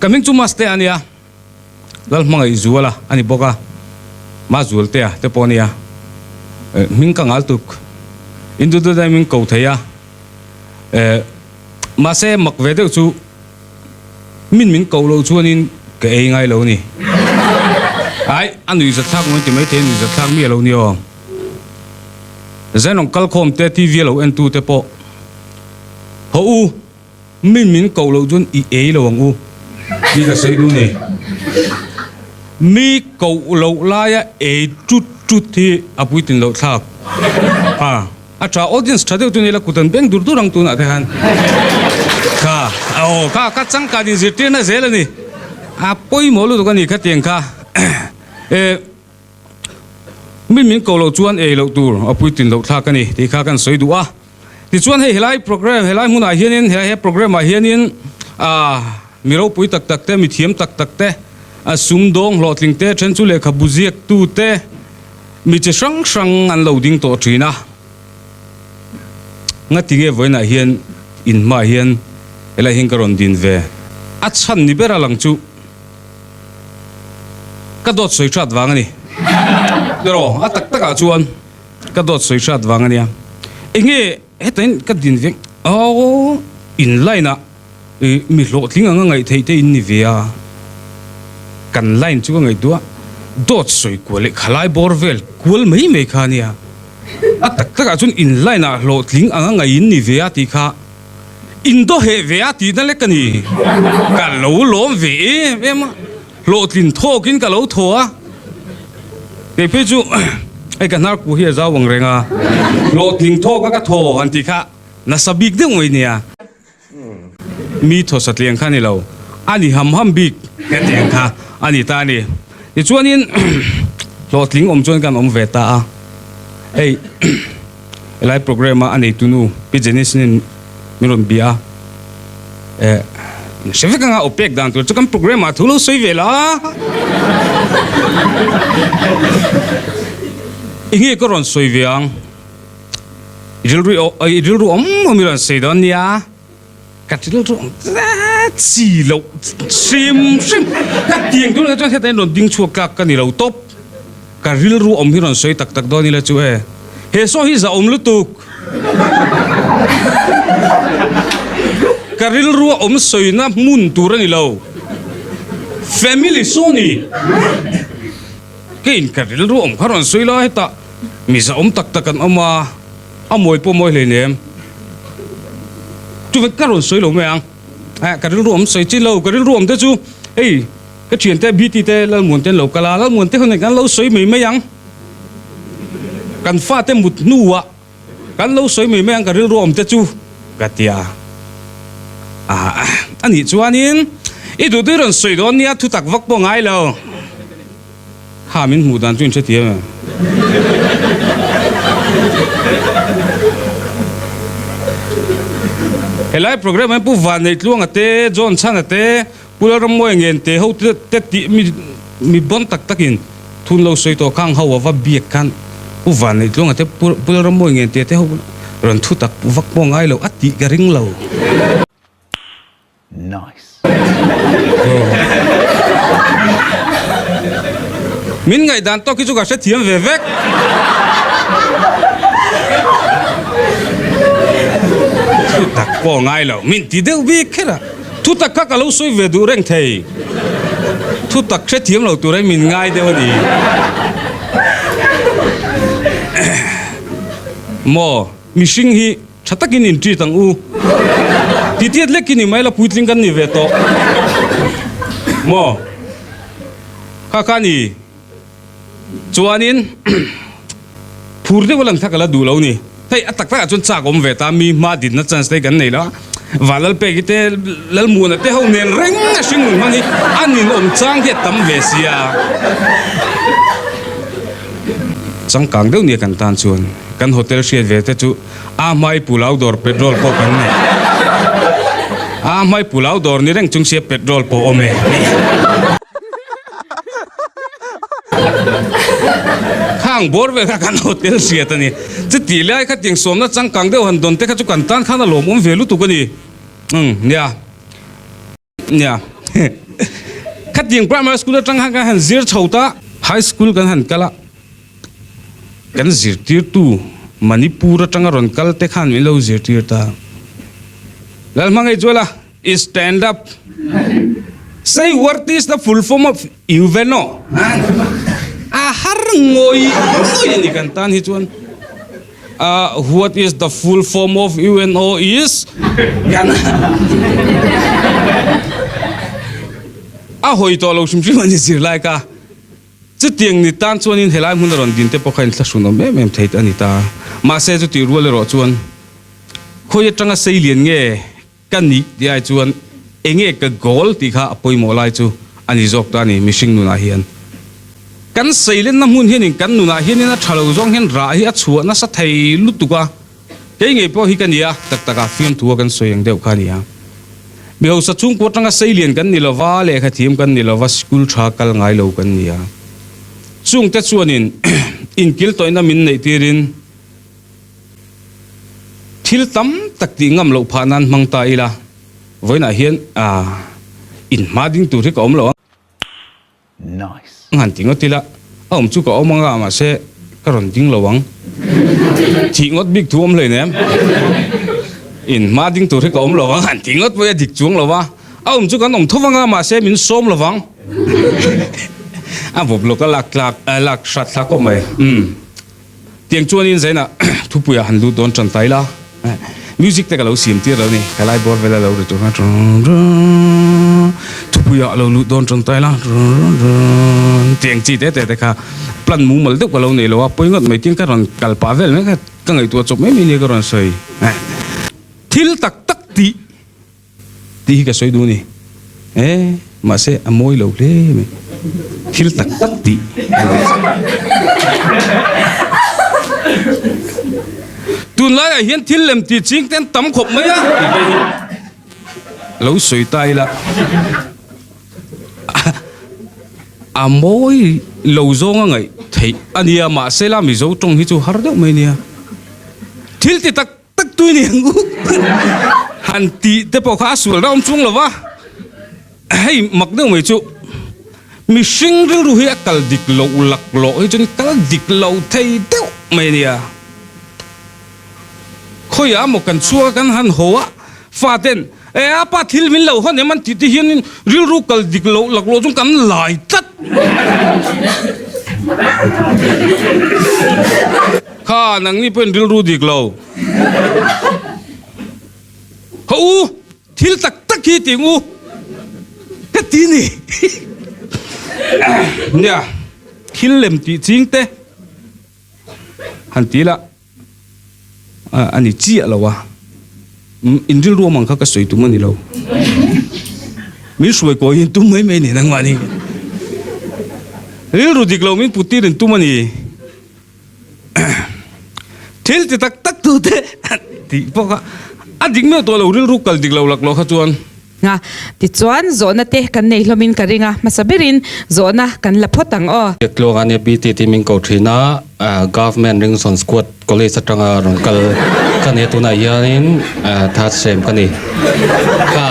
Ka hming chu Mastea a nia, Lalhmangaihzuala a ni bawk a, Mazualtea te pawh a nia. Hming ka ngal tuk. Indududa in min ko thei a, mahse mak ve deuh chu min min koh loh chuanin ka ei ngai lo a ni. Ai, a nuihzatthlak maw in ti maithei, nuihzatthlak miah lo nia aw. Zenawng kalkhawm te TV a lo en tu te pawh haw u, min min koh loh chuan i ei lo ang u tih ka sawi duh ni. Mi koh loh laia ei tut tut hi a puitlin loh thlak a, a tha audience tha deuh chu ni la kut an beng dur dur ang tunah te khan kha aw kha ka changkan inzirtirna zel a ni, a pawimawh lutuk a ni khatiang kha e. Min min ko loh chuan ei loh tur a puitlin loh thlak a ni tih kha kan sawi duh a. Tichuan hei helai program helai hmunah hianin helai he program ah hianin ah mi ropui tak tak te mi thiam tak tak te a sumdawng hlawhtling te then chu lehkhabu ziak tu te mi chi hrang hrang an lo ding tawh thin a. Ngatinge vawiinah hian in hmaah hian helai hian ka rawn din ve a chhan ni ber a lang chu. Ka dawt sawi hrat vang a ni. Iraw, a tak takah chuan ka dawt sawi hrat vang a nia. Enge hetain ka din vek aw in line ah mi hlawhtling anga ngaih theih te in ni ve a. Kan line chu ka ngaihtuah dawt sawi kual leh khalai bawr vel kual mai mai kha a nia. A tak takah chuan in line ah hlawhtling anga ngaih in ni ve a tih kha. Indaw heh ve a tihna lek a ni. Ka lo lawm ve em em a, hlawhtlin thawkin ka lo thaw a. Kei phei chu hei ka hnar ku hi a zau ang reng a, hlawhtling thawka ka thaw han tih kha nasa bik deuh mai nia. Mi thaw satliang kha a ni lo, a ni ham ham bik ka tih ang kha a ni ta a ni. Tichuanin hlawhtling awm chuan kan awm ve ta a, hei. Helai program a a neitu nu Pi Janice nen min rawn bia a, eh hre vek anga aw pek dan tur chu kan program ah thu lo sawi ve la enge ka rawn sawi ve ang i rilru i rilru awm awm i rawn sawi dawn nia. Ka rilru ang tlat si loh hrim hrim. Ka tiang tunah chuan heta in rawn ding chhuak tlak ka ni lo tawp. Ka rilru awm hi rawn sawi tak tak dawn ila chu e. He saw hi zahawm lutuk. Ka rilru a awm sawina hmun tur a ni lo. Family saw ni. Keiin ka rilru awm kha rawn sawi la hetah mi zahawm tak tak an awm a. A mawi pawh mawi hleinem. Chuve ka rawn sawi lo mai ang. Eh, ka rilru awm sawi chi lo, ka rilru awm te chu hei ka thiante BT te Lalmuan te an lo kal a, Lalmuan te hun kan lo sawi mai mai ang. Kan fate mut hnuah kan lo sawi mai mai ang ka rilru awm te chu ka ti a. Ah, a nih chuanin i duhtui rawn sawi dawn nia thutak vak pawh ngai lo. Kha min hmuh dan chu in hrethiam em? Helai program ah hian Pu Vanneitluanga te, John Chhana te, Pu Lalrammuaia ngen te ho te tih mi mi bon tak takin thun lo sawi tawh khang ho a va biak khan Pu Vanneitluanga te, Pu Lalrammuaia ngen te te ho rawn thu tak vak pawh ngai lo a tih ka ring lo. Nice. Min ngaihdan tawk hi chu ka hrethiam ve vek. Thutak pawh ngai lo, min ti deuh bik kher a. Thutak kha ka lo sawi ve duh reng thei. Thutak hrethiam lo tur hi min ngai deuh a ni. Maw, mihring hi. Tha takin in treat ang u. Titiat lek i ni mai la puitling kan ni ve tawh maw? Kha kha ni chuanin phur deuh a lang kha ka la duh lo ni. Hei a tak takah chuan chak awm ve ta mi hma dinna chance te kan nei lo a. Vanlalpeki te Lalmuana te ho nen reng a hringnun hman hi a ninawm chang hi a tam ve sia. Changkang deuh nia kan tan chuan kan hotel hriat ve te chu A hmai pulau dawr petrol pawh kan nei. A hmai pulau dawr ni reng chung sia petrol pawh awm e. Khang bawr vel kha kan hotel hriat a ni. Chuti lai kha tiang sawmna changkang deuh han dawn te kha chu kan tan khan a lawmawm ve lutuk a ni. Umm nia. Nia. Khatiang primary school atang khan kan han zir chho ta. High school kan han kal a, kan zirtirtu Manipur atanga rawn kal te khan min lo zirtir ta. Lalhmangaih chuala stand up. Say what is the full form of UVENO? A har ngawi ngawi a ni kan tan hi chuan. What is the full form of UNO is a hawi tawh lo hrim hrim a ni zirlai ka. Chutiang ni tan chuanin helai hmun a rawn din te pawh kha inthlahrun awm em em thei a ni ta. Mahse chutih rual erawh chuan khawi atanga sei lian nge Ka nih tih ai chuan enge ka goal tih kha a pawimawh lai chu a ni zawk ta a ni mihring nunah hian. Kan seilenna hmun hianin kan nunah hianin a tha lo zawng hian rah hi a chhuah nasa thei lutuk a, kei ngei pawh hi ka ni a, tak takah fiamthu a kan sawi ang deuh kha a ni a. Mi hausa chhungkua atanga seilian kan ni lova, lehkha thiam kan ni lova, sikul tha kal ngai lo kan ni a. Chungte chuanin inkiltawihna min neih tirin, Thil tam tak tih ngam loh phah nan hmang ta ila, vawiinah hian inhma ding tur hi ka awm lo ang. Han ti ngawt ila, a awm chu ka awm anga mahse ka rawn ding lo ang. Thih ngawt bik thu awm hleinem. Inhma ding tur hi ka awm lo ang han ti ngawt pawh hi a dik chuang lo a, a awm chu kan awm tho vang a mahse min sawm lo vang. A bawp lawk a lak tlak lak hrat thlak khawp mai. Umm. Tiang chuanin zainah thupuiah han lut dawn tan ta ila, music te ka lo siam tir lo ni, ka lai bawr vel a lo ri tur khan thupuiah lo lut dawn tan ta ila tiang chi te te te kha plan mumal deuh ka lo nei lo a, pawi ngawt mai tiang ka rawn kal pah vel mai kha ka ngaihtuah chawp mai mai nia ka rawn sawi. Thil tak tak tih. Tih hi ka sawi duh a ni. E, mahse a mawi lo hle mai. Thil tak tak tih a ni. Tunlaiah hian thil lem tih ching te an tam khawp mai a tih te hi lo sawi ta ila. A mawi lo zawng a ngaih theih a nia, mahse la Mizo tawng hi chu har deuh mai nia. Thil ti tak Tak tui ni ang u han tih te pawh kha a sual rauh chung lo va, hei mak deuh mai chu mihring rilru hi a kal dik loh lak lawh hi chuan kal dik lo thei deuh mai a nia. Khawiah maw kan chhuak a kan han haw a, faten e a pa thil min lo hawn em an tih te hianin rilru kal dik loh lak lawh chuan kan lai tlat. Kha nangni pawhin rilru dik lo. Kha u, thil tak tak hi ting u ka ti ni. Nia, thil lem tih ching te han ti la a ni chiah lo a. In rilru awm ang kha ka sawi tum a ni lo. Min hruai kawi in tum mai mai ni nangmah ni. Rilru dik lo min put tir in tum a ni. Thil ti tak tak tu te tih pawh kha a dik meuh tawh lo rilru kal dik lo lak lo kha chuan. Nga, tichuan zawhna te kan nei hlawmin ka ring a, hmasa berin zawhna kan la phawt ang aw. Tluanga nia BT tih min ko thin a, Government Ringson Squad College atanga rawn kal ka nia tunah hianin third sem ka ni. Ka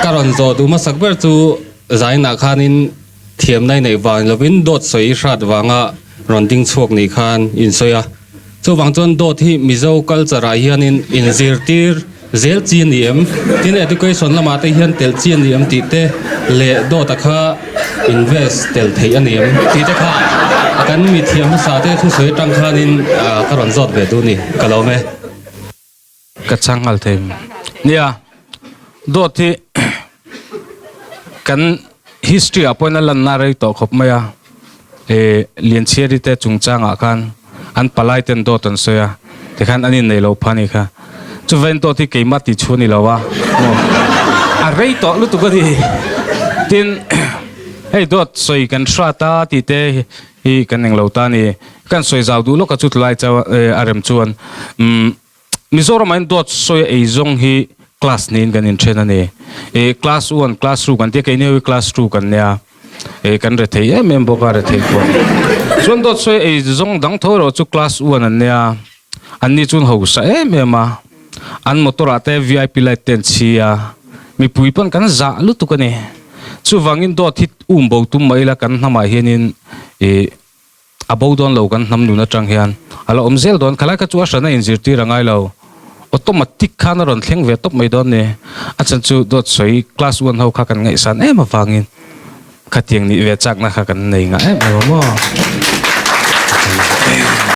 ka rawn zawh duh hmasak ber chu zainah khanin Thiamna i neih vang lovin dawt sawi i hrat vanga rawn ding chhuak nih khan in sawi a. Chuvang chuan dawt hi Mizo culture ah hianin inzirtir zel chi a ni em? Tin education lamah te hian telh chi a ni em tih te leh dawta kha invest tel theih a ni em tih te kha kan mithiam hmasa te thusawi atang khanin ka rawn zawt ve duh a ni. Ka lawm e. Ka chhang nghal thei. Nia, dawt hi kan history ah pawhin a lanna rei tawh khawp mai a. E Lianchhiari te chungchangah khan an palai ten dawt an sawi a, tikhan an innei lo pha ni kha. Chuvain dawt hi keimah tih chhu a ni lo a, a rei tawh lutuk a ni. Tin, hei dawt sawi kan hrat a tih te hi kan englo ta a ni. Kan sawi zau duh lawk a chu tlai chau a rem chuan umm Mizoram ah hian dawt sawi a ei zawng hi class niin kan inthen a ni. Ih class one class two kan tia keini ho hi class two kan nia ih kan rethei em em bawk a rethei pawh. Chuan dawt sawi a ei zawng dang tho erawh chu class one an nia an ni chuan hausa em em a an motor ah te vip light te an chhi a mipui pawn kan zah lutuk a ni. Chuvangin dawt hi um bo tum mai ila kan hnamah hianin ih a bo dawn lo kan hnam nun atang hian a la awm zel dawn. Khalai kha chu a hrana inzirtir a ngai lo. Automatic khan a rawn thleng ve tawp mai dawn ni. A chhan chu dawt sawi class one ho kha kan ngaihsan em avangin khatiang nih ve chakna kha kan nei ngah em em a maw.